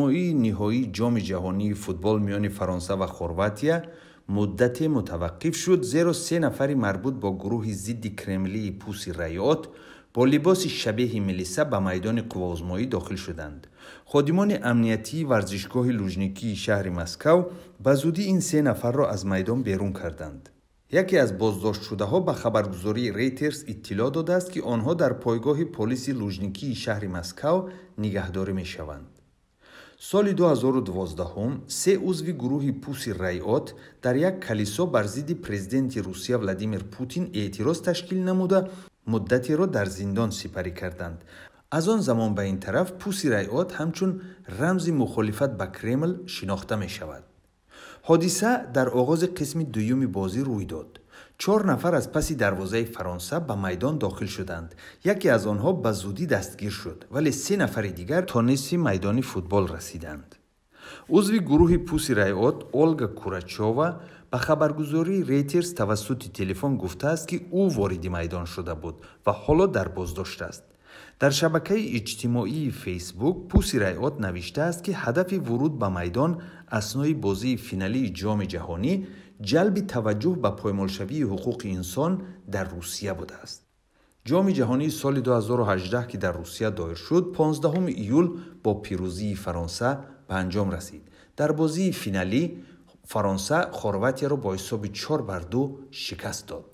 Ниҳоии Ҷоми ҷаҳонии футбол миёни Фаронса ва Хорватия муддате мутаваққиф шуд, зеро се нафари марбут бо гурӯҳи зидди кремлии Пусси Райот бо либоси шабеҳи милиса ба майдони қувваозмоӣ дохил шуданд. Ходимони амниятии варзишгоҳи Лужникии шаҳри Москав ба зудӣ ин се нафарро аз майдон берун карданд. Яке аз боздоштшудаҳо ба хабаргузории Рейтерс иттилоъ додааст, ки онҳо дар пойгоҳи полиси Лужникии шаҳри Москав нигаҳдорӣ мешаванд. Соли 2012 се узви гурӯҳи Пусси Райот дар як калисо бар зидди президенти Русия Владимир Путин эътироз ташкил намуда, муддатеро дар зиндон сипарӣ карданд. Аз он замон ба ин тараф Пусси Райот ҳамчун рамзи мухолифат ба Кремл шинохта мешавад. Ҳодиса дар оғози қисми дуюми бозӣ рӯй дод. Чор нафар аз паси дарвозаи Фаронса ба майдон дохил шуданд. Яке аз онҳо ба зудӣ дастгир шуд, вале се нафари дигар то нисфи майдони футбол расиданд. Узви гурӯҳи Пусси Райот Олга Курачова ба хабаргузории Рейтерс тавассути телефон гуфтааст, ки ӯ вориди майдон шуда буд ва ҳоло дар боздошт аст. Дар шабакаи иҷтимоии Фейсбук Пусси Райот навиштааст, ки ҳадафи вуруд ба майдон аснои бозии финалии Ҷоми ҷаҳонӣ ҷалби таваҷҷӯҳ ба поймолшавии ҳуқуқи инсон дар Русия будааст. Ҷоми ҷаҳонии соли 2018, ки дар Русия доир шуд, 15 июл бо пирӯзии Фаронса ба анҷом расид. Дар бозии финалӣ Фаронса Хорватияро бо ҳисоби 4-2 шикаст дод.